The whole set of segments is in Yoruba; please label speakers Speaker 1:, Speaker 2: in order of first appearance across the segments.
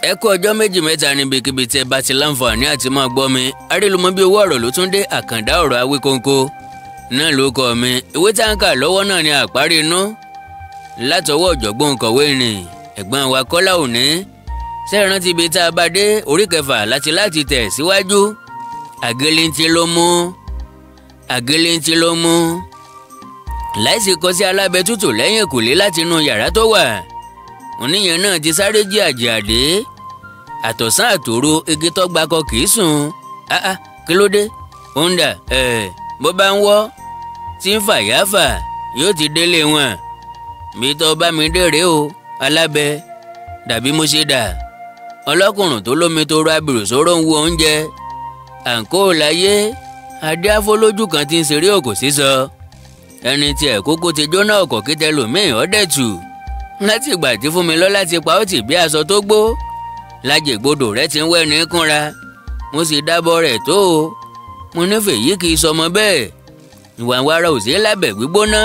Speaker 1: Ẹ kú ọjọ́ méjì mẹ́ta níbikíbi tí ẹ bá ti láǹfààní àti máa gbọ́ mi. Arélùmọ́ bí owó ọ̀rọ̀ ló tún dé, àkàndá ọ̀rọ̀ Awíkóńkó náà ló kọ́ mi. Ìwé tá ń kà lọ́wọ́ náà ni àparí inú látọwọ́ ọ̀jọ̀gbọ́n kọ̀wé ni ẹ̀gbọ́n wa Kọ́lá Òní. Ṣé ẹ rántí ibi tá a bá dé? Orí kẹfà láti tẹ̀ síwájú. Àgéléntí ló mú, àgéléntí ló mú. Láìsí kọ sí alábẹ tútù lẹ́yìn ìkùlé láti inú yàrá tó wà. Oníyẹn náà ti sáré jí àjàdé. Àtọ̀sán àtòru igi tó gbakọ kì í sùn. Áá, kí ló dé? Ó ń dà ẹ̀ bó bá ń wọ́ tí ń fàyàfà yóò ti délé wọn. Bí tó bá mi dèrè o, alábẹ dàbí mo ṣe dà. Ọlọ́kùnrin tó lómi tó rọ abìrò sóró ń wo oúnjẹ. Àǹkó láyé adé afọlójú kan ti ń ṣeré òkò sísọ. Ẹni tí ẹ̀ kókó ti jóná ọkọ̀ kí tẹlòmíì ọ̀dẹ̀ tù. Láti ìgbà tí Fúnmilọ́lá ti pa ó tì bí aṣọ tó gbó. Lájẹ̀gbodò rẹ̀ ti ń wẹ́ ní kúnra. Mo sì dábọ̀ rẹ̀ tó o. Mo nífẹ̀ẹ́ yìí kì í sọmọ bẹ́ẹ̀. Ìwà ń wára ò sí lábẹ́ gbígbóná.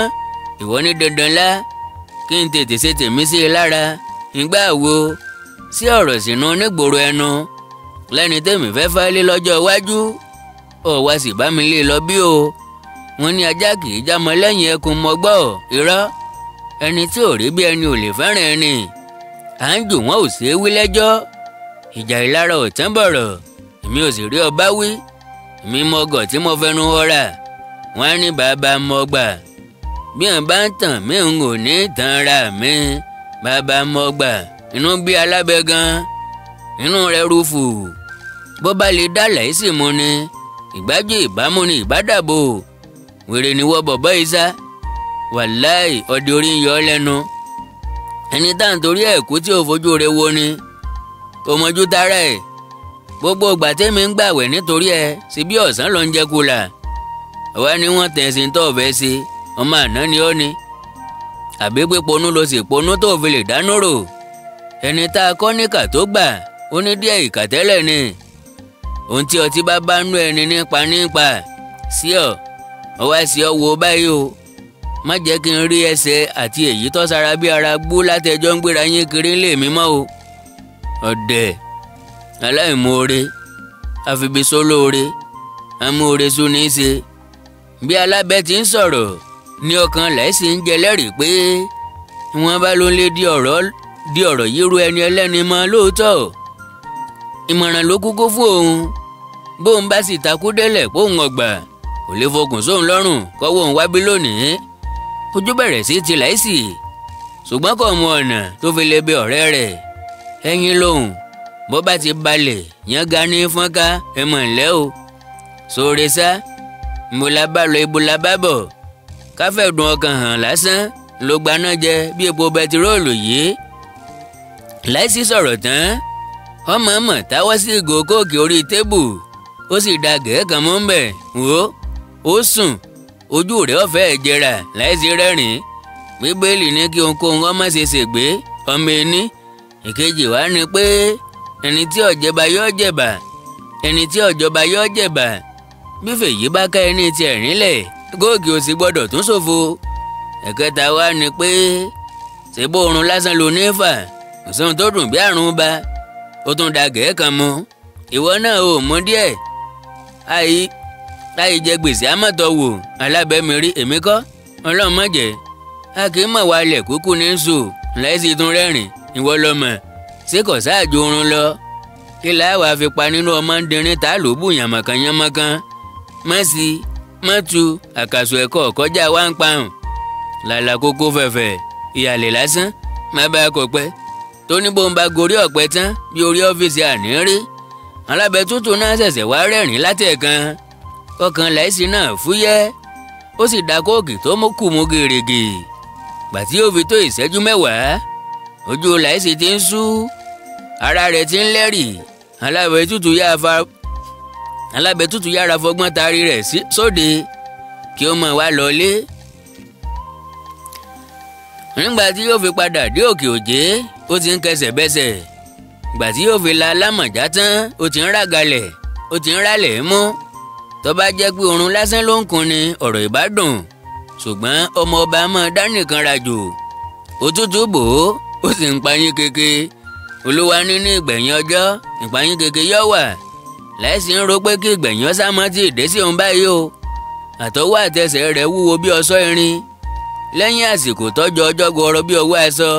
Speaker 1: Ìwọ ní dandan lá. Kí n tètè ṣe tèmi sí i lára. Ìgbà wo sí ọ̀rọ̀ sínú onígboro ẹnu. Lẹ́ni tèmi fẹ́ fáilé lọ́jọ́ iwájú. Ọ̀ wá sì bá mi lé lọ bí o. Wọ́n ní ajá kì í jámọ́ lẹ́yìn ẹkùn mọ́gbọ́. Irọ́. Ẹni tí ò rí bí ẹni ò lè fẹ́ràn ẹni. À ń jù wọ́n ò sí wí lẹ́jọ́. Ìjà ìlara ò tán bọ̀rọ̀. Èmi ò sì rí ọba wí. Èmi mọ̀gọ̀ tí mo fẹnu họra. Wọ́n á ní bàbá mọ̀gbà. Bí wọ́n bá ń tàn mí n ò ní tàn ra mi. Bàbá mọ̀gbà. Inú bí alábẹ gan. Inú rẹ̀ rúfù. Bó bá lè dá láìsí mu ni. Ìgbájú ìbámu ni ìbádàbò. Wèrè ni wọ́n bọ̀bọ́ ìsá. Wàláì ọdẹ orí ń yọ ọ́ lẹ́nu. Ẹni tá à ń torí ẹ̀ kú tí ò fojú rẹ̀ wo ni. Kò mọ̀jú tara ẹ̀. Gbogbo ìgbà tẹ́mi ń gbàwẹ̀ nítorí ẹ sí bí ọ̀sán ló ń jẹ kula. Àwa ni wọ́n tẹ̀ sí tó fẹ́ ṣe. Ọmọ àná ni ó ni. Àbí pé ponú ló sì ponú tó fi lè dánú rò. Ẹni tá a kọ́ níkà tó gbà ó ní díẹ̀ ìkà tẹ́lẹ̀ ni. Ohun tí ọtí bá bá nú ẹni nípa nípa sí ọ. Ọwọ́ sí ọ wo báyìí o. Má jẹ́ kí n rí ẹsẹ̀ àti èyí tó sara bí ara gbó látẹjọ́ ń gbéra yín kiri ńlé mi mọ́ o. Ọ̀dẹ̀ aláìmoore àfibisólóore amóore súní ṣe. Bí alábẹ́ ti ń sọ̀rọ̀ ní ọkàn láìsí ń jẹ lẹ́rìí pé wọ́n bá ló ń lé di ọ̀rọ̀ yìí rú ẹni ẹlẹ́ni mọ́ lóòótọ́. Ìmọ̀ràn ló kúkú fún òun. Bóun bá sì takú délẹ̀ póun ọgbà kò lè fokùn sóun lọ́rùn kọ́wọ́ òun wábí lónìí. Ojú bẹ̀rẹ̀ sí ti láìsí. Ṣùgbọ́n kò mọ ọ̀nà tó fi lè bẹ ọ̀rẹ́ rẹ̀. Ẹyin lòun bó bá ti balẹ̀ yánga ní fọ́nká ẹ mọ̀ ńlẹ́ o. Sóore sá ìmọ̀lá bá lọ ibola bá bọ̀. Káfẹ́dùn ọkàn hàn lásán ló gbaná jẹ bí epo bẹtiróòlù yìí. Láìsí sọ̀rọ̀ tán ọmọ mọ̀ táwọ́ sí ìgò kóòkì orí tébù ó sì da gẹ̀ẹ́ kan mọ́ ń bẹ̀ wò ó sùn ojú rẹ̀ ọ̀fẹ́ jẹrà láìsí rẹ́rìn-ín. Bíbélì ní kí ohunkóhun ọmọ ṣe ṣègbé ọmọ ẹni. Ìkejì wá ni pé ẹni tí ọ̀jẹ̀bà yóò jẹ̀bà, ẹni tí ọ̀jọba yóò jẹ̀bà. Bí fèyí bá ká ẹni tí ẹ̀rín lẹ̀ góògì ò sì gbọ́dọ̀ tún ṣòfò. Ẹ̀kẹta wá ni pé ṣèbó oorun lásán ló ní fà, kò sóhun tó dùn bí àrùn ba. Ó tún da gẹ̀ẹ́ kan mu. Ìwọ náà ò mú díẹ̀. Àì jẹ gbèsè àmọ́tọ̀ wò alábẹ́mi rí èmi kọ́ Ọlọ́run má jẹ́. A kì í mọ̀ wá lẹ̀ kúkú ní sùn láìsí tún rẹ́rìn ìwọ lọ́mọ ṣé kò sáàjò oorun lọ. Kí láwa fi pa nínú ọmọ ń dirin tá ló bù yànmọ̀kàn yànmọ̀kàn. Má sí má tu àkàsù ẹ̀kọ́ kọjá wá ń parun. Làlà kókó fẹ̀fẹ̀ ìyàlẹ̀ lásán má bá a kọ̀ pẹ́. Tó ní bó ń ba gorí ọ̀pẹ tán bí orí ọ́fíìsì àní rí. Alábẹ́ tútù náà ṣẹ̀ṣẹ̀ wá rẹ́rìn látẹ̀kan. Ọkàn láìsí náà fúyẹ́ ó sì da kóòkì tó mú kù mú gèrègè. Gbàtí ó fi tó ìṣẹ́jú mẹ́wàá ojú láìsí ti ń sú ara rẹ̀ ti ń lẹ́rì. Alábẹ́ tútù yára fọgbọ́n taari rẹ̀ sóde kí ó mọ̀ wá lọlé. Nígbà tí yóò fi padà dé òkè òjé ó ti ń kẹsẹ̀ bẹ́sẹ̀. Gbà tí yóò fi la alámọ̀já tán ó ti ń ràgalẹ̀ ó ti ń rálẹ̀ mú. Tó bá jẹ́ pé oorun lásán ló ń kun ni ọ̀rọ̀ ìbádùn. Ṣùgbọ́n ọmọ ọba máa dá nìkan rajò. Òtútù bò ó ó sì ń payín keke. Olúwa ní ní ìgbẹ̀yìn ọjọ́ ìpayín keke yọ wà. Láìsí ń ro pé kí ìgbẹ̀yìn ọ̀sá mọ́ tí ì dé sí òun báyìí o. Àtọwọ́ àtẹsẹ̀ rẹ̀ wúwo bí ọ̀ṣọ́ irin. Lẹ́yìn àsìkò tọ́jọ́ ọjọ́ gbọrọ bí ọwọ́ aṣọ.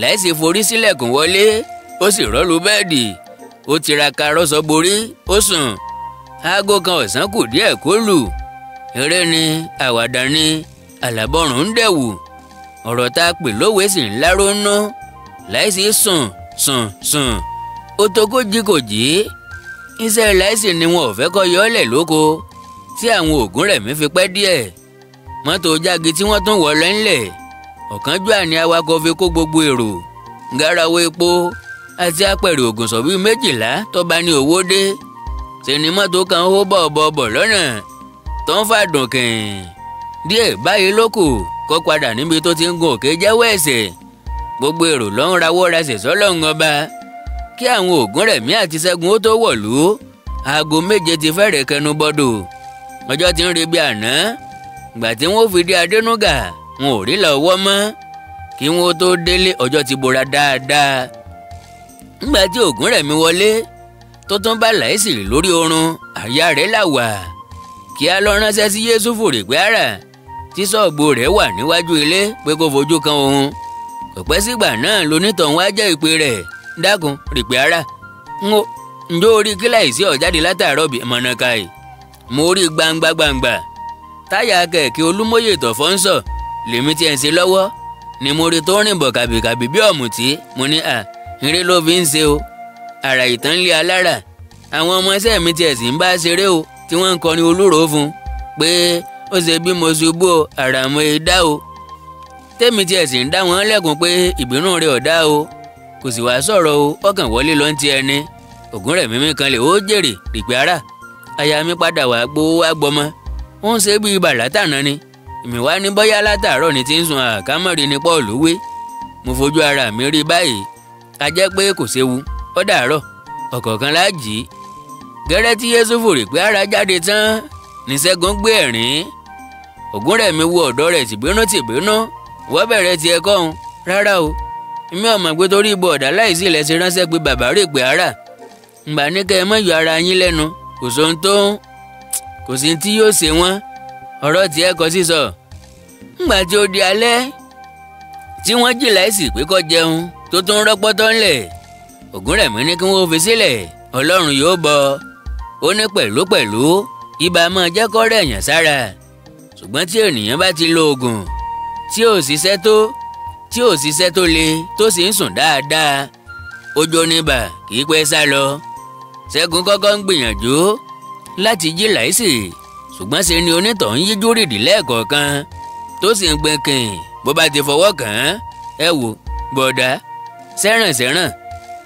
Speaker 1: Láìsí forí sílẹ̀kùn wọlé, ó sì rọ́lu bẹ́ẹ̀dì. Ó tiraka rọ́ṣọ borí, ó sùn. Aago 1 ọ̀sán kù díẹ̀ kó lù. Eré ni, àwàdà ni, àlàbọ̀rùn ń dẹ̀wù. Ọ̀rọ̀ tá a pè lówe sì ń láró ná. Láìsí sùn sùn sùn. Ó tó kó jí kò jí. Iṣẹ́ Láìsí ni wọn ò fẹ́ kọ́ yọ ọ́ lẹ̀ lóko tí àwọn Ògúnrẹ̀mí fi pẹ́ díẹ̀. Mọ́tò jági tí wọ́n tún wọ̀ lọ ńlẹ̀. Ọ̀kánjúà ni awakọ̀ fi kó gbogbo èrò, garawo epo àti apẹ̀rẹ̀ ògùnsọ̀ bíi 12 tó bá ní owó dé. Ṣe ni mọ́tò kan hó bọ̀bọ̀bọ̀ lọ́nà tó ń fàdùn kìn. Díẹ̀ báyìí ló kù kó padà níbi tó ti ń gun òkè jẹ́wọ́ ẹ̀ṣẹ̀. Gbogbo èrò ló ń rawọ́ rasẹ̀ sọ́lọ́run ọba. Kí àwọn Ògúnrẹ̀mí àti Ṣẹ́gun ó tó wọ̀lú, aago 7 ti fẹ́rẹ̀ kẹnu bọ́dọ̀. Ọjọ́ ti ń re bí àná. Ìgbà tí wọ́n fi dé Adénúgà, wọn ò rí lọ́wọ́ mọ́. Kí wọ́n tó délé, ọjọ́ ti bora dáadáa. Nígbà tí Ògúnrẹ̀mí wọlé, tó tún bá Láìsí lórí oorun, àyà rẹ̀ là wà. Kí á lọ ránṣẹ́ sí Yésùfù Rìpẹ́àrà tí ṣọ́ọ̀bù rẹ̀ wà níwájú ilé pé kó fojú kan òun. Kò pẹ́ sígbà náà lonítọ̀hún wá jẹ́ ìpè rẹ̀. Dákun Rìpẹ́àrà, ǹjọ́ orí kí Láìsí ó jáde látàárọ̀ bí mọ̀nàkàì. Mo rí gbangba gbangba. Táyà kẹ̀kẹ́ Olúmóyè tọ̀fọ́nsọ̀ lèmi tí ẹ̀ ń ṣe lọ́wọ́ ni mo rí tó rìn bọ̀ kàbìkàbì bí ọ̀mùtí. Mo ní à, eré ló fi ń ṣe o. Àrà ìtàn lé alára. Àwọn ọmọ iṣẹ́ mi tiẹ̀ sì ń bá ṣeré o tí wọ́n ń kọrin olúròó fún pé ó ṣe bí mo ṣubú o, àrà mo è dá o. Tèmi tiẹ̀ sì ń dá wọn lẹ́kùn pé ìbínú rẹ̀ ò dá o. Kò sì wá sọ̀rọ̀ o, ọkàn wọlé ló ń ti ẹni. Ògúnrẹ̀mí mi kan lè ó jèrè Rìpẹ́àrà. Aya mi padà wá gbowó wá gbọmọ. Ó ń ṣe bíi bàlá tàná ni. Èmi wá ní bọ́yá látàárọ̀ ni ti ń sùn àkámọ́rin ni Paul wé. Mo fojú ara mi rí báyìí. A jẹ́ pé kò séwu, ó dàárọ̀, ọ̀kọ̀ọ̀kan la jí. Gẹ́rẹ́ tí Yésùfù Rìpẹ́àrà jáde tán ní Ṣẹ́gun gbé ẹ̀rín. Ògúnrẹ̀mí wo ọ̀dọ́ rẹ̀ tìbínú tìbínú. Wọ́n bẹ̀rẹ̀ tiẹ̀ kọ́hún. Rárá o, èmi ò mọ̀ pé torí ibo ọ̀dà Láìsí ilẹ̀ ṣe ránṣẹ́ pé bàbá Rìpẹ́àrà. Ǹgbà ní kẹ́ ẹ mọ́ yọ ara yín lẹ́nu, kò sóhun tó ń kò sí tí yóò ṣe wọ́n. Ọ̀rọ̀ tiẹ̀ kọ sísọ. Ńgbà tí ó di alẹ́ tí wọ́n jí Láìsí pé kó jẹun tó tún rọ́pọ́tọ́ ńlẹ̀. Ògúnrẹ̀mí ní kí wọ́n fi sílẹ̀, Ọlọ́run yóò bọ̀. Ó ní pẹ̀lú pẹ̀lú ibà máa jẹ́ kó rẹ̀ yàn sára. Ṣùgbọ́n tí ènìyàn bá ti lo oògùn tí ò ṣiṣẹ́ tó tí ò ṣiṣẹ́ tó le tó sì ń sùn dáadáa, ojú oníbà kì í pẹ́ sá lọ. Ṣẹ́gun kọ́kọ́ ń gbìyànjú láti jí Láìsí, ṣùgbọ́n ṣe ni onítọ̀hún yíjú rìdì lẹ́ẹ̀kọ̀ọ̀kan tó sì ń gbin kìn bó bá ti fọwọ́ kàn án. Ẹ wò bọ̀dá, sẹ́ràn sẹ́ràn,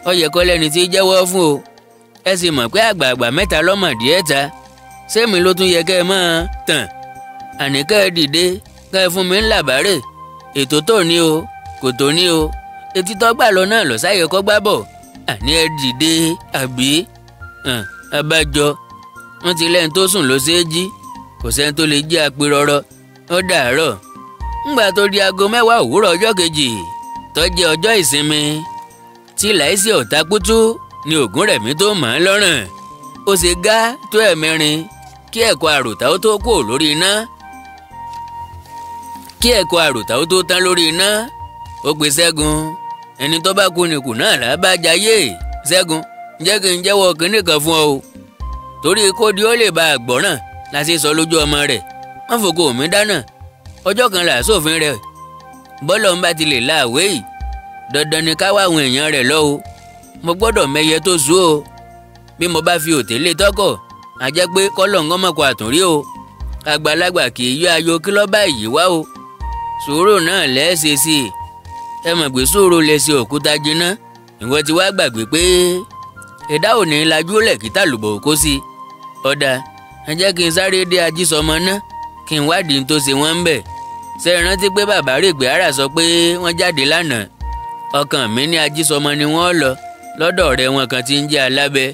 Speaker 1: ó yẹ kó lẹ́ni tí jẹ́wọ́ fún o. Ẹ sì mọ̀ pé àgbààgbà 3 lọ́mọdé ẹ̀ta, sẹ́mi ló tún yẹ kẹ́ ẹ máa tàn. Àní kẹ́ ẹ dìde, kẹ́ ẹ fún mi ń làbárè. Ètò tó ní o, kò tó ní o. Etí tó gbà lọ náà lọ sáyẹ kó gbá bọ̀. Àní ẹ dìde àbí? Abájọ, wọ́n ti lẹ́ni tó sùn ló ṣe é jí, kò sẹ́ni tó lè jí apirọ̀rọ̀. Ó dàárọ̀. Ńgbà tó di aago 10 òwúrọ̀ ọjọ́ kejì tó jẹ́ ọjọ́ ìsinmi tí Láìsí ọ̀takútú ni Ògúnrẹ̀mí tó mọ̀ ọ́n lọ́rùn. Ó ṣe gá tó ẹ̀mẹrin kí ẹ̀kọ́ àròtà ó tó kú lórí iná. Kí ẹ̀kọ́ àròtà ó tó tán lórí iná. Ó pe Ṣẹ́gun, ẹni tó bá kú ni kù náà là bá jayé. Ṣẹ́gun, jẹ́ kí n jẹ́wọ́ kinní kan fún ọ o. Torí kó di ó lè bá a gbọ́ràn la ṣe sọ lójú ọmọ rẹ̀. Má fòkó mi dáná. Ọjọ́ kan là sófin rẹ̀. Bọ́lọ̀ ń bá ti lè la àwé yìí. Dandan ni ká wá àwọn èèyàn rẹ̀ lọ o. Mo gbọ́dọ̀ mẹyẹ tó sú o. Bí mo bá fi òtélé tọ́kọ̀, a jẹ́ pé kọ́lọ̀ ń gọ́mọ̀kọ àtúnrí o. Àgbàlagbà kì í yọ ayọ̀ kí lọ́ọ́ bá yìí wá o. Sùúrù náà lẹ́ẹ̀ṣẹ̀ sí i. Ẹ mọ̀ pé sùúrù lè ṣe òkúta jiná. Ìwọ ti wá gbàgbé pé ẹ̀dá ò ní lajú lẹ̀ kí tàlùbọ̀ kó sí i. Ọ̀dà, ẹ jẹ́ kí n sáré dé Ajísọmọ ná, kí n wádìí tó ṣe wọ́n ń bẹ̀. Ṣé ẹ rántí pé bàbá Rìpẹ́àrà sọ pé wọ́n jáde lánàá? Ọkàn mi ní Ajísọmọ ni wọ́n lọ lọ́dọ̀ ọ̀rẹ́ wọn kan tí ń jẹ́ Alábẹ́.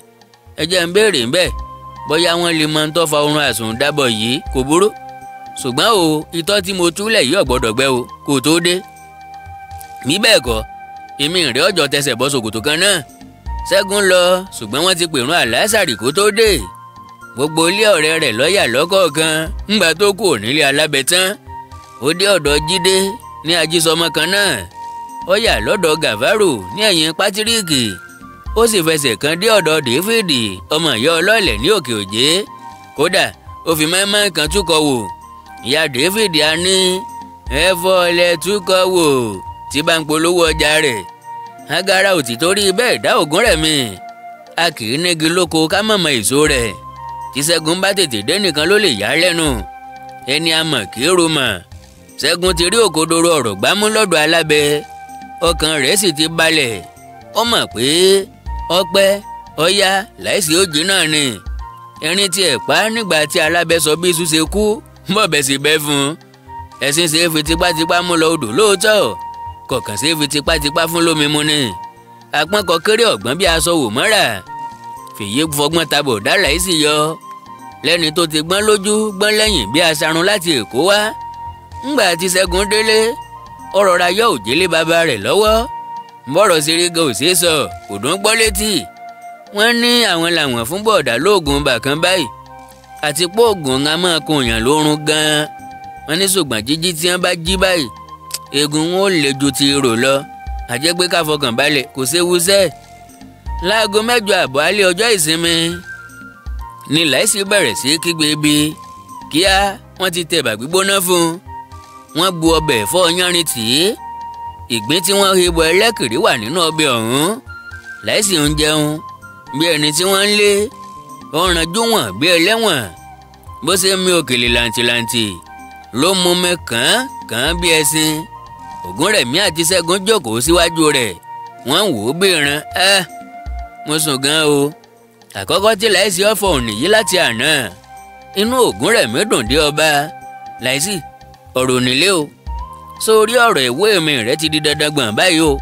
Speaker 1: Ẹ jẹ́ n béèrè ńbẹ̀ bóyá wọ́n lè mọ tó fa oorun àsùndábọ̀ yìí, kò burú. Ṣùgbọ́n o, itọ́ tí mo túlẹ̀ yìí ò gbọ́dọ̀ gbẹ o, kò tó dé. Bí bẹ́ẹ̀ kọ́, Èmi rẹ̀ ọjọ́ tẹsẹ̀ bọ́ ṣòkòtò kan náà. Ṣẹ́gun lọ, ṣùgbọ́n wọ́n ti pèrún àlásàrì kó tó dé. Gbogbo ilé ọ̀rẹ́ rẹ̀ lọ́yà lọ́kọ̀ọ̀kan ńgbà tó kù nílé Alábẹ tán. Ó dé ọ̀dọ̀ Jídé ní Ajísọmọ kan náà. Ó yà lọ́dọ̀ Gàfárù ní ẹ̀yìn Pátíríkì. Ó sì fẹsẹ̀ kan dé ọ̀dọ̀ Dèfídì ọmọ ìyá ọlọ́ọ̀lẹ̀ ní Òkè Òjé. Kódà ó fi mẹ́mọ́ kan túkọ̀ wò. Ìyá Dèfídì á ní ẹ̀fọ́ ilẹ̀ túkọ̀ wò tí bá ń polówó ọjà rẹ̀. Agara ò ti torí bẹ́ẹ̀ dá Ògúnrẹ̀mí. A kì í nígi lóko ká mọ̀mọ́ èso rẹ̀. Tí Ṣẹ́gun bá tètè dé nìkan ló lè yá lẹ́nu. Ẹni a mọ̀ kì í ro mọ̀. Ṣẹ́gun ti rí òkodoro ọ̀rọ̀ gbámú lọ́dọ̀ Alábẹ. Ọkàn rẹ̀ sì ti balẹ̀. Ó mọ̀ pé ọpẹ́ ọya láìsí òjì náà ni. Ẹ̀rín tí ẹ̀ pa nígbà tí Alábẹ sọ bí iṣu ṣe kú bọ̀bẹ̀ sì bẹ́ fún un. Ẹ̀sìn ṣe é fi tipátipá mú lọ odò lóòótọ́. Kọ̀ọ̀kan ṣe é fi tipátipá fún lómi mu ni. Àpọ́n kọ kéré ọ̀gbọ́n bí aṣọ wò mọ́ra. Fèyí fọgbọ́n tabọ̀ dá láìsí yọ. Lẹ́ni tó ti gbọ́n lójú gbọ́n lẹ́yìn bí aṣarun láti Èkó wá. Ńgbà tí Ṣẹ́gun délé, ó rọra yọ òjélé bàbá rẹ̀ lọ́wọ́. Bọ́rọ̀ ṣeré gan ò ṣeé sọ, kò dún gbọ́ létí. Wọ́n ní àwọn làwọn fún bọ̀dà lóògùn bàkan báyìí. Àti pé oògùn ń máa kun èèyàn lórun gan-an. Wọ́n ní ṣùgbọ́n jíjí tí wọ́n bá jí báyìí, eegun wọn ò lè ju ti rò lọ. Àjẹ́ pé ká fọkàn balẹ̀ kò séwu sẹ́. Láago 8:30 alẹ́ ọjọ́ ìsinmi ni Láìsí bẹ̀rẹ̀ sí kígbe ibi. Kíá wọ́n ti tẹ̀bà gbígbóná fún un. Wọ́n bu ọbẹ̀ ẹ̀fọ́ yánrin tì í. Ìgbín tí wọ́n hebọ ẹlẹ́kìrì wà nínú ọbẹ̀ ọ̀hún. Láìsí ń jẹun bí ẹni tí wọ́n ń lé. Ó ranjú wọ̀n bí ẹlẹ́wọ̀n. Bó ṣe mi òkèlè làǹtìlàǹtì ló mú mi kàn kàn bí ẹṣin. Ògúnrẹ̀mí àti Ṣẹ́gun jókòó síwájú rẹ̀. Wọ́n wò ó bí ìran. Ẹ́ mo sùn gan o. Àkọ́kọ́ tí Láìsí ọ̀fọ̀ òní yìí láti àná. Inú Ògúnrẹ̀mí dùn dé ọba. Láìsí ọ̀rọ̀ onílé o. Sórí ọ̀rọ̀ ìwé mi rẹ ti di dandan gbọ̀n báyìí o.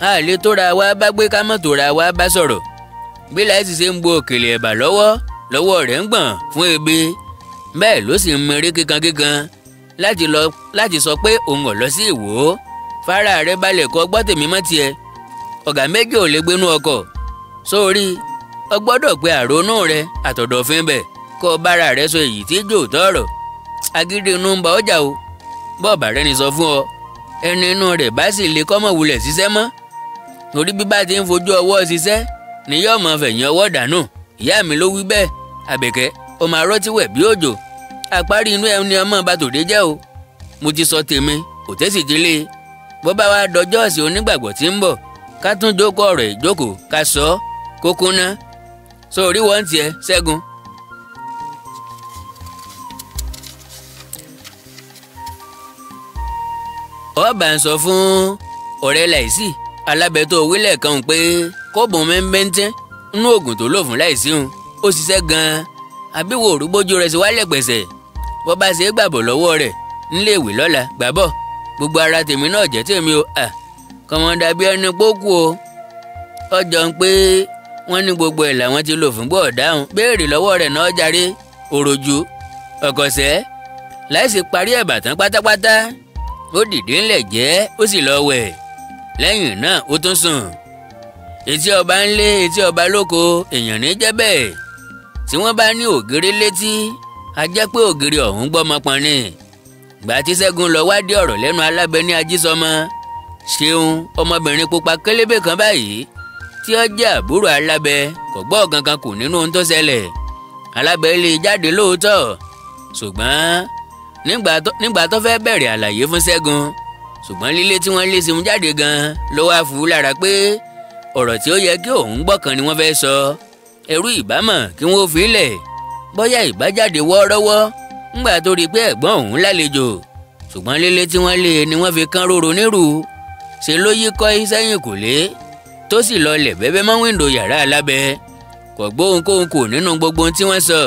Speaker 1: A lè tóra wa bá gbé ká mọ́ tóra wa bá sọ̀rọ̀. Bí Láìsí ṣe ń bu òkèlè ẹ̀bà lọ́wọ́ lọ́wọ́ rẹ̀ ń gbọ̀n fún ebi. Bẹ́ẹ̀ ló sì ń mèrè kíkankíkan láti sọ pé òun ò lọ sí Ìwó. Fara rẹ balẹ̀ kọ́ gbọ́ tèmi mọ́ tiẹ̀. Ọ̀gá méjì ò lè gbénú ọkọ̀. Sórí o gbọ́dọ̀ pé àrònú rẹ àtọ̀dọ̀fin bẹ̀ kó o bára rẹ sọ èyí tí jò tọ̀rọ̀. Agídí inú ń ba ọjà o. Bọ́ọ̀bà rẹ ni sọ fún ọ. Ẹni inú rẹ̀ bá sì lè kọ́mọ̀ wulẹ̀ ṣiṣẹ́ mọ́. Torí bí bá ti ń fojú ọwọ́ ṣiṣẹ́ ni yóò mọ fẹ̀yìn ọwọ́ dànù. Ìyá mi ló wí bẹ́ẹ̀. Àbẹ̀kẹ́ o máa rọ́tí wẹ̀ bí òjò. Àparí inú ẹni ọmọ bá tòde jẹ́ o. Mo ti sọ tèmi, kò tẹ́sí délé. Bó bá wá dọjọ́ ọ̀sẹ̀ onígbàgbọ́ tí ń bọ̀, ká tún jókòó ọ̀rọ̀ ìjókòó ká sọ ọ́ kó kúnná. Sórí wọ́n tiẹ̀, Ṣẹ́gun. Ọba ń sọ fún ọ̀rẹ́ Láìsí Alábẹ tó wílẹ̀ kan pé kóòbùn mẹ́ńbẹ́ńtẹ́ nínú oògùn tó lò fún Láìsí òun ó ṣiṣẹ́ gan-an. Àbí wo òrùgbójú rẹ̀ sí wálẹ̀ pẹ̀sẹ̀. Bó bá ṣe é gbàbọ̀ lọ́wọ́ rẹ̀ nílé ìwé lọ́la gbàbọ̀. Gbogbo ara tèmi náà jẹ́ tèmi o. Kọ̀mọ̀dà bí ẹni pókú o. Ọjọ́ ń pé wọ́n ní gbogbo ẹ̀ làwọn ti lò fún gbọ̀ọ́dáhùn. Béèrè lọ́wọ́ rẹ̀ náà jàre òròjú ọ̀kọ̀sẹ́. Láìsí parí ẹ̀bà tán pátápátá. Ó dìde ńlẹ̀ jẹ́ ó sì lọ wẹ̀. Lẹ́yìn náà ó tún sùn. Etí ọba ń lé etí ọba lóko èèyàn ní jẹ́ bẹ́ẹ̀. Tí wọ́n bá ní ògiri létí, a jẹ́ pé ògiri ọ̀hún gbọ́mọ pọn ni. Gbà tí Ṣẹ́gun lọ wádìí ọ̀rọ̀ lẹ́nu Alábẹ ní Ajísọmọ. Ṣeun ọmọbìnrin pupa kélébé kan báyìí tí ó jẹ́ àbúrò Alábẹ kò gbọ́ kankan kù nínú ohun tó ṣẹlẹ̀. Alábẹ lè jáde lóòótọ́, ṣùgbọ́n nígbà tó fẹ́ bẹ̀rẹ̀ àlàyé fún Ṣẹ́gun, ṣùgbọ́n lílé tí wọ́n lé Ṣeun jáde gan ló wá fún un lára pé ọ̀rọ̀ tí ó yẹ kí òun gbọ́ kan ni wọ́n fẹ́ sọ. Ẹrú ìbámọ̀ kí wọ́n fi lẹ̀ bóyá ìbájáde wọ́ọ́rọ́wọ́ ńgbà tó rí i pé ẹ̀gbọ́n òun lálejò. Ṣùgbọ́n lílé tí wọ́n lé ni wọ́n fi kán róró nírú. Ṣe ló yí kọ́ sẹ́yìn kò lé tó sì lọlẹ̀ bẹ́bẹ́ mọ́ wíńdò yàrá Alábẹ. Kò gbóhunkóhun kò nínú gbogbo ohun tí wọ́n sọ.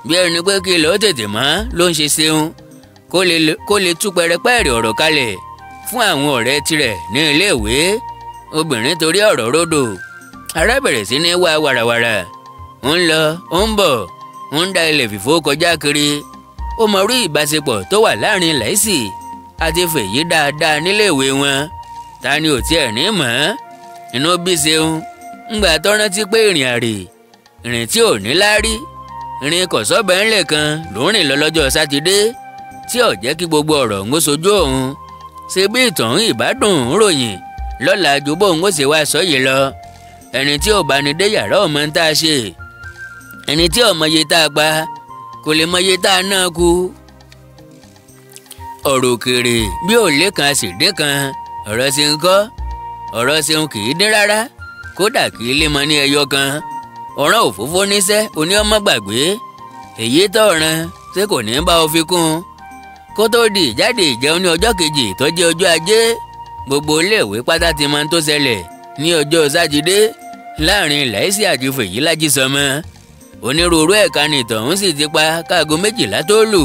Speaker 1: Bí ẹni pé kí ilẹ̀ ó tètè mọ́ ló ń ṣe Ṣeun kó lè tú pẹrẹpẹrẹ ọ̀rọ̀ kalẹ̀ fún àwọn ọ̀rẹ́ tirẹ̀ ní iléèwé. Obìnrin torí ọ̀rọ̀ rodò. Ará bẹ̀rẹ̀ sí ní wá wàràwàrà. Ń lọ, ń bọ̀, ń da ilẹ̀ fìfó kọjá kiri. Ó mọ orí ìbáṣepọ̀ tó wà láàrin Láìsí àti Fèyí dáadáa níléèwé wọn. Ta ni ò tiẹ̀ ní mọ̀ ọ́? Inú bí Ṣeun ńgbà tó rántí pé ìrìn àrè, ìrìn tí ò ní láárí, ìrìn kọ̀sọ́bẹ̀ ńlẹ̀ kan ló ń rìn lọ lọ́jọ́ Sátidé tí ò jẹ́ kí gbogbo ọ̀rọ̀ ń sojú òun. Ṣe bí ìtàn ìbádùn ń ròyìn lọ́la ju bóun ó ṣe wá sọ yìí lọ. Ẹni tí ò bá ní dé yàrá ọmọ ń tá a ṣe, ẹni tí ò mọye tá a pa kò lè mọye tá a náà kú. Ọ̀rọ̀ òkèèrè bí ò lé kan sì dé kan, ọ̀rọ̀ ṣe ń kọ́, ọ̀rọ̀ ṣeun kì í dín rárá, kódà kì í lé mọ ní ẹyọ kan. Ọ̀ràn òfófó níṣẹ́ oní ọmọ gbàgbé, èyí tó ràn ṣé kò ní bá ọ fi kún un. Kó tó di ìjáde ìjẹun ní ọjọ́ kejì tó jẹ́ ọjọ́ Ajé, gbogbo iléèwé pátá ti máa ń tó ṣẹlẹ̀ ní ọjọ́ Sátidé láàrin Láìsí àti Fèyí Lájísọmọ. Onírúurú ẹ̀ka nìtọ̀hún sì ti pa káago 12 tó lù.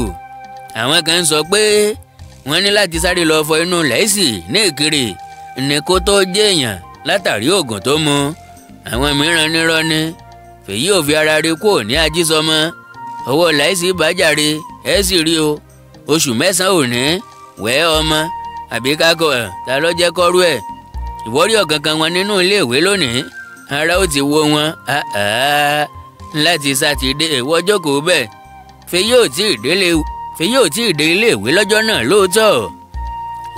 Speaker 1: Àwọn kan ń sọ pé wọ́n ní láti sáré lọ fọ inú Láìsí ní Ìkirè ní kó tó jẹ́ èèyàn látàrí oògùn tó mu. Àwọn mìíràn nírọ́ ni Fèyí ò fi ara rí kúrò ní Ajísọmọ. Ọwọ́ Láìsí bàjáre ẹ̀ sì rí o, oṣù 9 òní wẹ́ ọmọ àbí kákọ́ ẹ̀ ta ló jẹ́ kọ́rú ẹ̀. Ìwọ́rí ọ̀kankan wọn nínú iléèwé lónìí, ara ó ti wo wọn láti Sátidé ìwọ jókòó bẹ́ẹ̀. Fèyí ò tí ì dé iléèwé lọ́jọ́ náà lóòótọ́,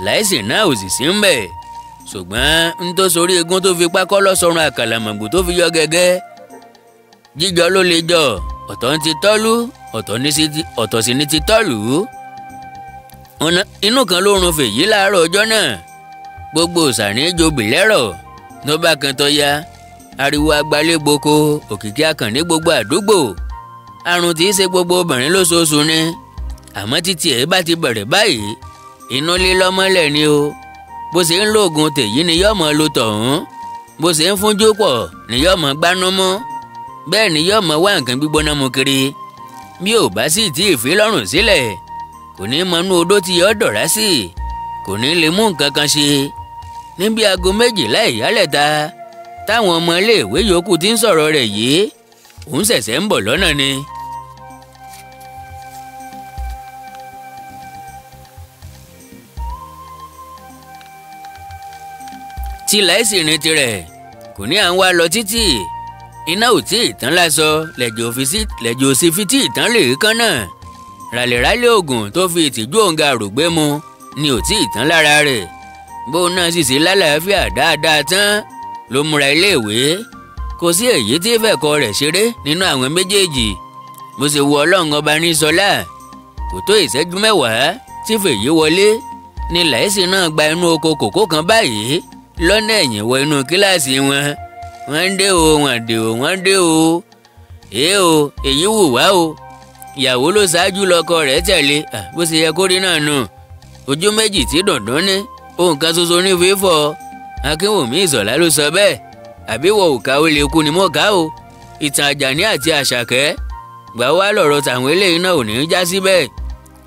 Speaker 1: Láìsí náà ò sì sí ń bẹ̀, ṣùgbọ́n ń tó sorí egun tó fi pákọ́ lọ́sọ̀run àkàlàmọ̀gbò tó fi yọ gẹ́gẹ́. Jíjọ ló lè jọ, ọ̀tọ̀ ń ti tọ́lú, ọ̀tọ̀ sì ní ti tọ́lú. Inú kan ló run Fèyí láàárọ̀ ọjọ́ náà, gbogbo sàní jobì lẹ́rọ̀ ló bá kan tó ya. Ariwo agbalégboko, òkìkí akàn ní gbogbo àdúgbò. Àrùn tí í ṣe gbogbo obìnrin lóṣooṣù ni, àmọ́ títí ẹ̀ bá ti bẹ̀rẹ̀ báyìí, inú lílọ́mọ́lẹ̀ ni o. Bó ṣe ń lóògùn tèyí ni yọ́mọ lo tọ̀hún, bó ṣe ń fúnjú pọ̀ ni yọ́mọ gbanú mú, bẹ́ẹ̀ ni yọ́mọ wá nǹkan gbígbóná mu kiri. Bí ò bá sì tí ì fi lọ́rùn sílẹ̀, kò ní mọnú odó tí yọ dọ̀rá sí, kò ní lè mú nǹkan kan ṣe. Níbi aago 12 ìyálẹ̀ta táwọn ọmọ iléèwé yòókù ti ń sọ̀rọ̀ rẹ̀ yìí, òun ṣẹ̀ṣẹ̀ ń bọ̀ lọ́nà ni. Tí Láìsí rìn tirẹ̀ kò ní à ń wá lọ títì, iná ò tí ì tán lásọ, lẹ́jọ́ òsì fi tí ì tán lè kán náà. Ràlẹ̀ràlẹ̀ oògùn tó fi ìtìjú òǹga àrògbé mu ni ò tí ì tán lára rẹ̀. Bóun náà sì ṣe lálàáfíà dáadáa tán ló múra iléèwé. Kò sí èyí tí fẹ̀kọ́ rẹ̀ ṣeré nínú àwọn méjèèjì. Bó ṣe wo Ọlọ́run ọba ní sọlá, kò tó ìṣẹ́jú 10 tí Fèyí wọlé ni Láìsí náà gba inú oko kòkó kan báyìí lọ́nà ẹ̀yìn wọ inú kíláàsì wọn. Wọ́n ń dé o, wọ́n dé o, wọ́n dé o. Èé o, èyí wù wá o. Ìyàwó ló ṣáájú lọ́kọ rẹ̀ tẹ̀lé, bó ṣe yẹ kó rí náà nù. Ojú méjì tí dùndún ní, ohun kan ṣoṣo ní fífọ́. Akínwùmí Ìṣọ̀lá ló sọ bẹ́ẹ̀, àbí wọ òkà ó lè kú ni mọ́ ká o. Ìtàn Àjàní àti Àṣàkẹ́ gbà wá lọ̀rọ̀ tàwọn eléyìí náà ò ní í já síbẹ̀.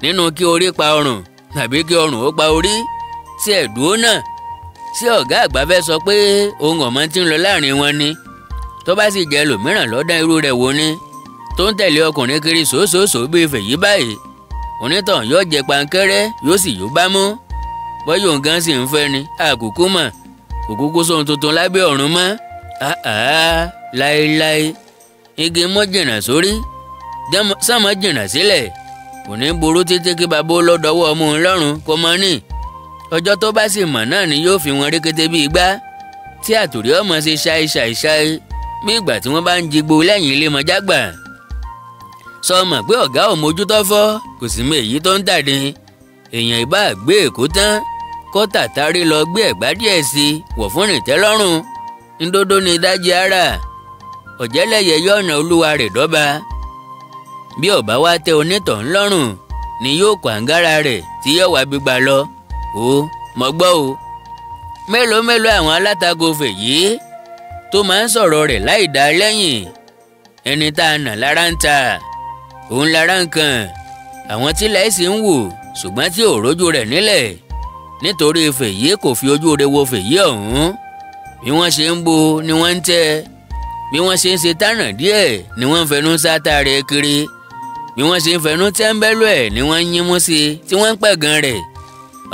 Speaker 1: Nínú kí orí pa ọrùn tàbí kí ọrùn ó pa orí, tí ẹ̀ dúró náà. Ṣé ọ̀gá àgbà fẹ́ sọ pé ohun ọ̀mọ́ tí ń lọ láàrin wọn ni? Tó bá sì jẹ́ lòmíràn lọ́dán irú rẹ̀ wò ni, tó ń tẹ̀lé ọkùnrin kiri sòósòósòó bíi Fèyí báyìí, onítàn yóò jẹ pankẹ́rẹ́ yóò sì yó bá mú. Bọ́yọ̀ nǹkan sì ń fẹ́ ni, àkùkù mọ̀, òkúkú sóhun tuntun lábẹ́ ọ̀run mọ́. Àá láéláé, igi mọ́ jìnnà sórí, sàmọ́ jìnnà sílẹ̀, kò ní burú títí kí bàbá ó lọ́dọ̀ọ́wọ́ ọmọ òun lọ́rùn kó mọ́ ní. Ọjọ́ tó bá sì mọ̀ náà ni yóò fi wọn rékété bíi igbá, tí àtòrí ọmọ ṣe ṣáì ṣáì ṣáì bí ìgbà tí wọ́n bá ń jigbó lẹ́yìn ilé mọ́jágbà. Sọ mọ̀ pé ọ̀gá ò mójútó fọ́, kò sì mọ èyí tó ń tàdín. Èèyàn ìbá gbé Èkó tán, kó tàtàrí lọ gbé Ẹ̀gbá díẹ̀ sí i wọ̀ fún ìtẹ́lọ́rùn. Ńdódó ni dájí ara, ọ̀jẹ̀lẹ̀yẹ yọ̀nà olúwa rẹ̀ dọ́ba. Bí ọ̀bá wá tẹ onítọ̀ ńlọ́rùn ni yóò kó àǹgára rẹ̀ tí yóò wá gbígbà lọ. O mọ̀ gbọ́ o. Mélòó mélòó àwọn alátago Fèyí tó máa ń sọ̀rọ̀ rẹ̀ láì dá lẹ́yìn. Ẹni tá a nà lára ń ta, òun lára ń kàn. Àwọn tí Láìsí ń wò ṣùgbọ́n tí ò rójú rẹ̀ nílẹ̀ nítorí Fèyí kò fi ojú rẹ̀ wo Fèyí ọ̀hún. Bí wọ́n ṣe ń bo ni wọ́n ń tẹ́, bí wọ́n ṣe ń ṣe tánà díẹ̀ ni wọ́n ń fẹnu sáta rẹ̀ kiri, bí wọ́n ṣe ń fẹnu tẹ́ńbẹ́lú ẹ̀ ni wọ́n ń yínmú sí i tí wọ́n ń pẹ̀gàn rẹ̀.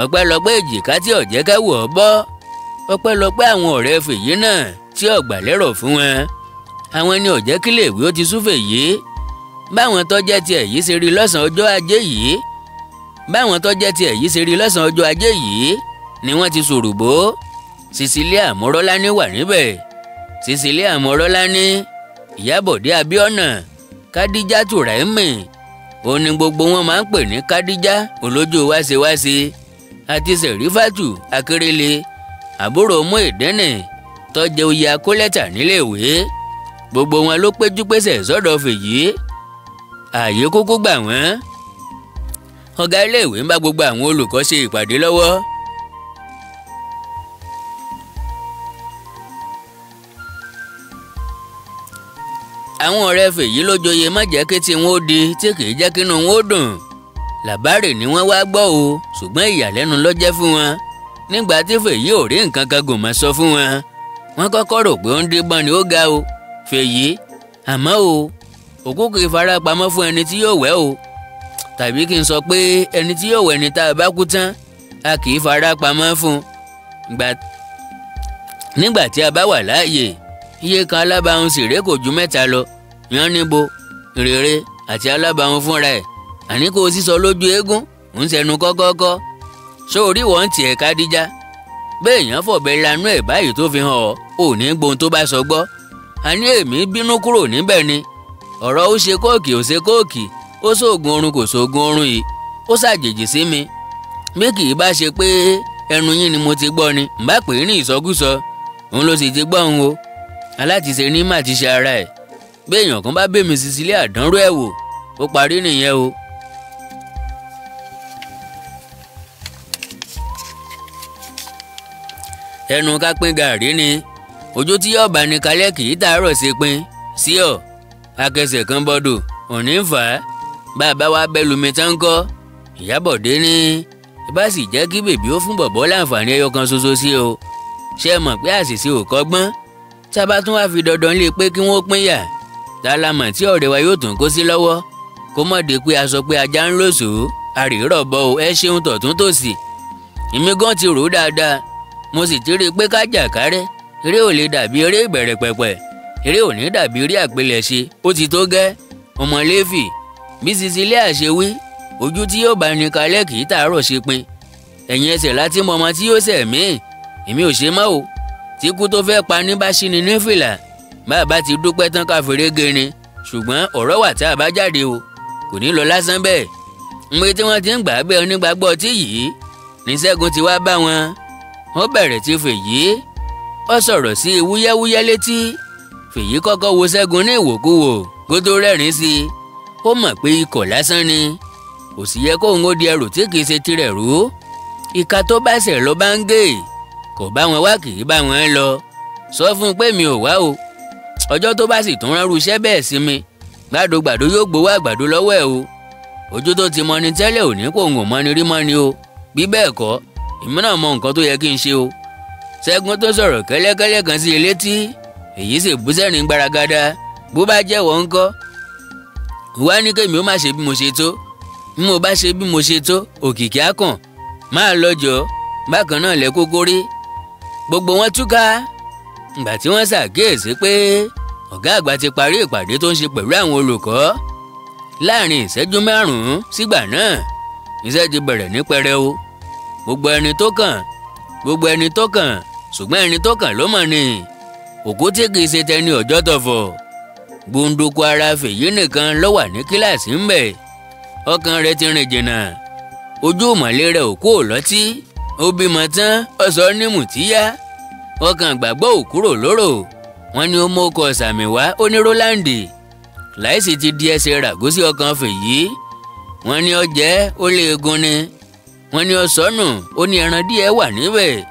Speaker 1: Ọpẹ́lọpẹ́ èjìká tí ọ̀jẹ́ kẹ́wù ọ́ bọ́, Ọpẹ́lọpẹ́ àwọn ọ̀rẹ́ Fèyí náà tí ọ̀gbà lérò fún wọn. Àwọn ni ò jẹ́ kí iléèwé ó ti sú Fèyí. Báwọn tó jẹ́ tiẹ̀ yìí ṣe rí lọ́sàn-án ọjọ́ ajé yìí báwọn tó jẹ́ tiẹ̀ yìí ṣe rí lọ́sàn-án ọjọ́ ajé yìí ni wọ́n ti sòrùbó. Cecilia Mọ́rọ́lání wà níbẹ̀. Cecilia Mọ́rọ́lání, Ìyábọ̀dé Abíọ́nà, Kádíjà Tùráìmì, òun ni gbogbo wọn máa ń pè ní Kádíjà olójú wáṣewáṣe, àti Sẹ̀rífàtù Akérèlé, àbúrò Muyideen tó jẹ́ oyè akólẹ́tà níléèwé. Gbogbo wọn ló péjú pésẹ̀ sọ́dọ̀ Fèyí. Ààyè kúkú gbà wọ́n. Ọ̀gá iléèwé ń bá gbogbo àwọn olùkọ́ ṣe ìpàdé lọ́wọ́. Àwọn ọ̀rẹ́ Fèyí ló joyè má jẹ́ kí tí wọ́n ó di tí kì í jẹ́ kínú wọn ó dùn. Làbárè ni wọ́n wá gbọ́ o, ṣùgbọ́n ìyàlẹ́nu ló jẹ́ fún wọn. Nígbà tí Fèyí ò rí nǹkan kan gùn mọ́ sọ fún wọn, wọ́n kọ́kọ́ rò pé ó ń dígbọ́n ni ó ga o, Fèyí. Àmọ́ o, òkú kì í fara pamọ́ fún ẹni tí yóò wẹ̀ o, tàbí kí n sọ pé ẹni tí yóò wẹ̀ ni tá a bá kú tán, a kì í fara pamọ́ fún un. Nígbà tí a bá wà láàyè, iye kan alábàáhùn sì ré kò ju mẹ́ta lọ, yan níbo, rere àti alábàáhùn fúnra ẹ̀. Àní kò sísọ lójú eégún, ń sẹnu kọ́kọ́kọ́. Sórí wọ́n tiẹ̀ Kádíjà, béèyàn fọ̀bẹ lanú ẹ̀ báyìí tó fi hàn ọ́, ò ní gbohun tó bá sọ gbọ́. Àní èmi bínú kúrò níbẹ̀ ni. Ọ̀rọ̀ ó ṣe kóòkì ó ṣe kóòkì, ó ṣoògùn oorun kò ṣoògùn oorun yìí, ó ṣàjèjì sí mi. Bí kì í bá ṣe pé ẹnu yín ni mo ti gbọ́ ni, ń bá pè é ní ìsọkúsọ, òun ló sì ti gbọ́ òun o. Alátiṣe ní má ti ṣe ara ẹ̀. Béèyàn kan bá bèmí Cecilia àdánrú ẹ̀ wò, ó parí nìyẹn o. Ẹnu ká pín gàrí ni, ojú tí yóò bá ní kalẹ̀ kì í tàárọ̀ sí pin sí ọ̀. Akẹsẹ̀ kan bọ́dọ̀ òní ń fà á. Bàbá wa bẹ́ lumi tán kọ́. Ìyábọ̀dé ní bá sì jẹ́ kí bèbí ó fún bọ̀bọ́ láǹfààní ẹyọ kan ṣoṣo sí o. Ṣé ẹ mọ̀ pé àṣìṣe ò kọ́gbọ́n? Tá a bá tún wá fi dandan lé pé kí wọ́n pín yà, tá a la mọ̀ tí ọ̀rẹ́ wa yóò tún kó sí lọ́wọ́. Kó mọ̀ dé pé a sọ pé ajá ń lòsò, àrírọ̀ bọ̀ o, ẹ ṣeun tọ̀tún tòsì. Èmi gan ti rò ó dáadáa, mo sì ti rí i pé kájà kárẹ́, eré ò lè dàbí eré ìbẹ̀rẹ̀ pẹ̀pẹ̀, eré ò ní dàbí eré àpilẹ̀ṣe, ó ti tó gẹ́. Ọmọ Léfì, bí Cecilia ṣe wí, ojú tí yóò bá ní kalẹ̀ kì í tàárọ̀ ṣe pin. Ẹ̀yìn ẹsẹ̀ láti mọ ọmọ tí yóò ṣẹ̀ mí, èmi ò ṣe mọ́ o. Tí kú tó fẹ́ pa ní bá ṣí ni ní fìlà, bàbá ti dúpẹ́ tán ká fèrè gé ni, ṣùgbọ́n ọ̀rọ̀ wà tá a bá jáde o, kò ní lọ lásán bẹ́ẹ̀. Nbí tí wọ́n ti ń gbà bẹ́ẹ̀ onígbàgbọ́ tí yìí ní Ṣẹ́gun ti wá bá wọn. Ó bẹ̀rẹ̀ ti Fèyí, ó sọ̀rọ̀ sí i wúyẹ́wúyẹ́ létí. Fèyí kọ́kọ́ wo Ṣẹ́gun ní ìwòkuwò kó tó rẹ́rìn-ín sí i. Ó mọ̀ pé ikọ̀ lásán ni, kò sì yẹ kóun ó di ẹrù tí kìí ṣe tirẹ̀ rú. Ìka tó bá ṣẹ̀ ló bá ń gé, kò bá wọn wá kì í bá wọn lọ. Sọ fún un pé mi ò wá o. Ọjọ́ tó bá sì tún ránrú iṣẹ́ bẹ́ẹ̀ sí mi, gbàdógbàdó yóò gbowó àgbàdo lọ́wọ́ ẹ̀ o. Ojú tó ti mọni tẹ́lẹ̀ ò ní kó òun ò mọni rí mọ́ni o. Bí bẹ́ẹ̀ kọ́, èmi náà mọ nǹkan tó yẹ kí n ṣe o. Ṣẹ́gun tó sọ̀rọ̀ kẹ́lẹ́kẹ́lẹ́ kan sí i létí, èyí sì bú sẹ́rìn gbaragada. Bó bá jẹ́wọ́ ńkọ́, wá ní kémi ó má ṣe bí mo ṣe tó. Bí mo bá ṣe bí mo ṣe tó, òkìkí á kàn máa lọ́jọ́. Bákan náà lẹ kókó rí. Gbogbo wọn túká ìgbà tí wọ́n ṣàkíyèsí pé ọ̀gá àgbà ti parí ìpàdé tó ń ṣe pẹ̀lú àwọn olùkọ́. Láàrin ìṣẹ́jú márùn-ún sígbà náà, iṣẹ́ ti bẹ̀rẹ̀ ní pẹrẹu. Gbogbo ẹni tó kàn, gbogbo ẹni tó kàn, ṣùgbọ́n ẹni tó kàn ló mọ̀ ni. Òkú tí kìí ṣe tẹni ọjọ́ tọ̀fọ̀. Gbunduku ara Fèyí nìkan ló wà ní kíláàsì ń bẹ̀. Ọkàn rẹ̀ ti rìn jìnnà. Ojú ìmọ̀lé rẹ̀ ò kú ò lọ́tí. Ó bímọ tán, ó sọ ní mùtíyá. Ọkàn gbàgbọ́ ò kúrò lóró. Wọ́n ní ó mú ọkọ̀ sàmì wá, ó ní Rólàndì. Láìsí ti di ẹsẹ̀ ràgó sí ọkàn Fèyí. Wọ́n ní ó jẹ́, ó lé egun ni. Wọ́n ní ó sọnù, ó ní ẹran díẹ̀ wà níbẹ̀.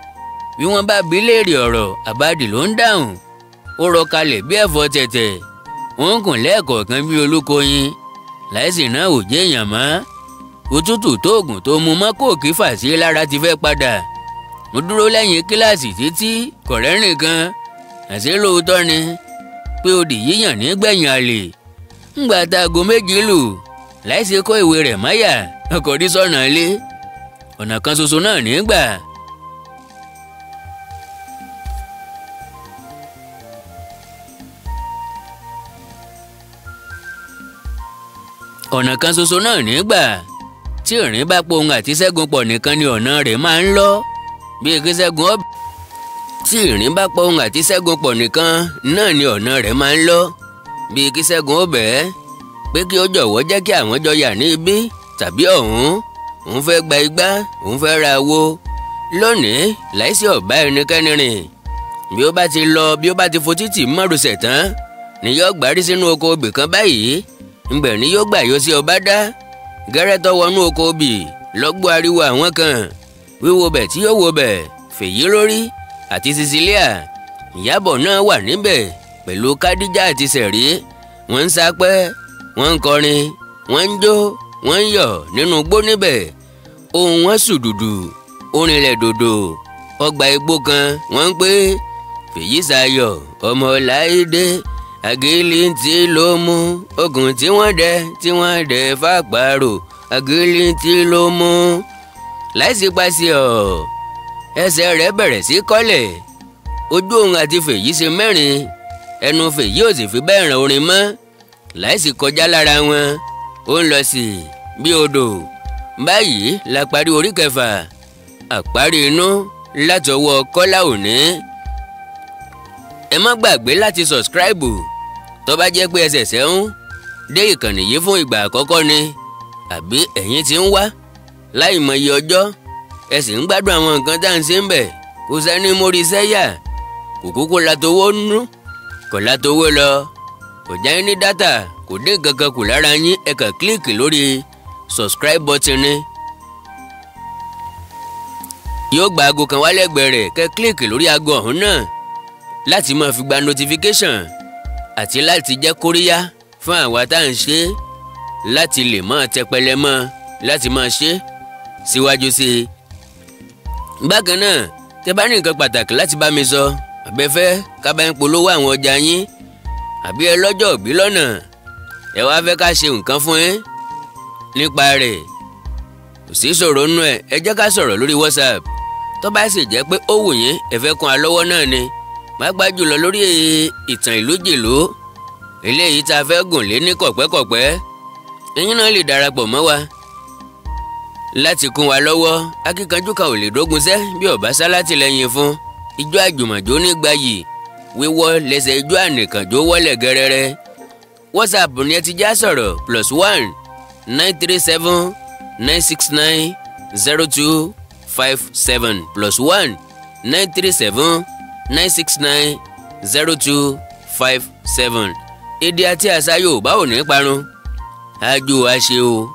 Speaker 1: Bí wọ́n bá bi léèrè ọ̀rọ̀, àbádì ló ń dáhùn. Ó rọ kalẹ̀ bí ẹ̀fọ́ tẹ̀tẹ̀. Ó ń kùn lẹ́ẹ̀kọ̀ọ̀kan bí olúkoyin. Láìsí náà ò jẹ́ èèyàn mọ́. Òtútù tóògùn tó mu mọ́ kóòkì fà sí lára ti fẹ́ padà. Mo dúró lẹ́yìn kíláàsì títí kọ̀rẹ́ nìkan. Àṣé lóòótọ́ ni pé odì yíyàn nígbẹ̀yìn àlè. Ńgbà tá aago méjì lù, láìsí kó ìwé rẹ̀ máyà, ọkọ̀ dí sọ̀nà ilé. Ọ̀nà kan ṣoṣo náà nígbà. Ọ̀nà kan ṣoṣo náà nígbà tí ìrìn bá po òun àti Ṣẹ́gun pọ̀ nìkan ni ọ̀nà rẹ̀ máa ń lọ. Bí kí Ṣẹ́gun ó tí ìrìn bá po òun àti Ṣẹ́gun pọ̀ nìkan náà ni ọ̀nà rẹ̀ máa ń lọ. Bí kí Ṣẹ́gun ó bẹ̀ẹ́ pé kí ó jọ̀wọ́ jẹ́ kí àwọn jọ yà ní ibí tàbí ọ̀hún, òun fẹ́ gba igbá, òun fẹ́ ra wo. Lónìí láìsí ọ̀bá ẹnikẹ́ni rìn. Bí ó bá ti lọ, bí ó bá ti fo títì márosẹ̀ tán ni yóò gbárí sínú oko obì kan báyìí. Ńbẹ̀ ni yóò gbà yọ sí ọba dá. Gẹ́rẹ́ tó wọnú oko obì lọ́gbọ́ ariwo àwọn kan. Wíwo bẹ̀ tí yóò wo bẹ̀, Fèyí lórí àti Cecilia. Ìyábọ̀ náà wà níbẹ̀ pẹ̀lú Kádíjà àti Sẹ̀rí. Wọ́n ń sápẹ́, wọ́n ń kọrin, wọ́n ń jó, wọ́n ń yọ̀ nínú igbó níbẹ̀. Ohùn wọn sùdùdù, orinlẹ̀ dòdò. Ọgbà igbó kan wọ́n ń pé Fèyísayọ̀ ọmọ Láìdé, àgìlìntì ló mú ogun tí wọ́n dẹ tí wọ́n dẹ fàpárò, àgìlìntì ló mú. Láìsí paṣẹ ọ̀, ẹsẹ̀ rẹ̀ bẹ̀rẹ̀ sí kọ́lẹ̀. Ojú òun àti Fèyí ṣe mẹ́rin, ẹnu Fèyí ò sì fi bẹ́ẹ̀ ràn orin mọ́. Láìsí kọjá lára wọn, ó ń lọ sí bí odò. Báyìí la parí orí kẹfà, àparí inú látọwọ́ Kọ́lá Òní. Ẹ má gbàgbé láti subscribe tó bá jẹ́ pé ẹ ṣẹ̀ṣẹ̀ ń dé ìkànnì yìí fún ìgbà àkọ́kọ́ ni, àbí ẹ̀yin ti ń wá láì mọye ọjọ́, ẹ sì ń gbádùn àwọn nǹkan tá à ń ṣe ń bẹ̀. Kò sẹ́ni mórí sẹ́yà, kò kúkú látowó nú, kò látowó lọ, kò já yín ní dátà, kò dín kankan kù lára yín. Ẹ kàn kílíìkì lórí subscribe button ni. Yóò gba aago kan wá lẹ́gbẹ̀ẹ́ rẹ̀, kẹ́ kílíìkì lórí aago ọ̀hún náà láti máa fi gba notification àti láti jẹ́ kóríyá fún àwa tá à ń ṣe, láti lè máa tẹpẹlẹ mọ́ láti máa ṣe síwájú sí i. Bákan náà, tẹ́ bá ní nǹkan pàtàkì láti bá mi sọ, àbẹ́fẹ́ ká bá ń polówó àwọn ọjà yín, àbí ẹ lọ́jọ́ òbí lọ́nà, ẹ wá fẹ́ ká ṣe nǹkan fún yín nípa rẹ̀, kò sí sọ̀rọ̀ nínú ẹ̀, ẹ jẹ́ ká sọ̀rọ̀ lórí WhatsApp. Tó bá sì jẹ́ pé ó wù yín, ẹ fẹ́ kún wa lọ́wọ́ náà ni, pàápàá jùlọ lórí ìtàn ìlú jìlú eléyìí tá a fẹ́ gùn lé ní kọ̀pẹ́kọ̀pẹ́, ẹ̀yin náà lè darapọ̀ mọ́ wa láti kún wa lọ́wọ́. Akíkanjú kan ò lè dógun sẹ́ bí ọ̀bá sálátìlẹ́yìn fún. Ijó àjùmọ̀jó nígbàyì, wíwọ́ lẹ́sẹ̀ ijó ànìkànjó wọlé gẹ́rẹ́rẹ́. WhatsApp ni ẹ ti já sọ̀rọ̀ +1 937 969 02 57 +1 937 969 02 57. Èdè àti àṣà Yorùbá ò ní parun. Àjò àṣe o.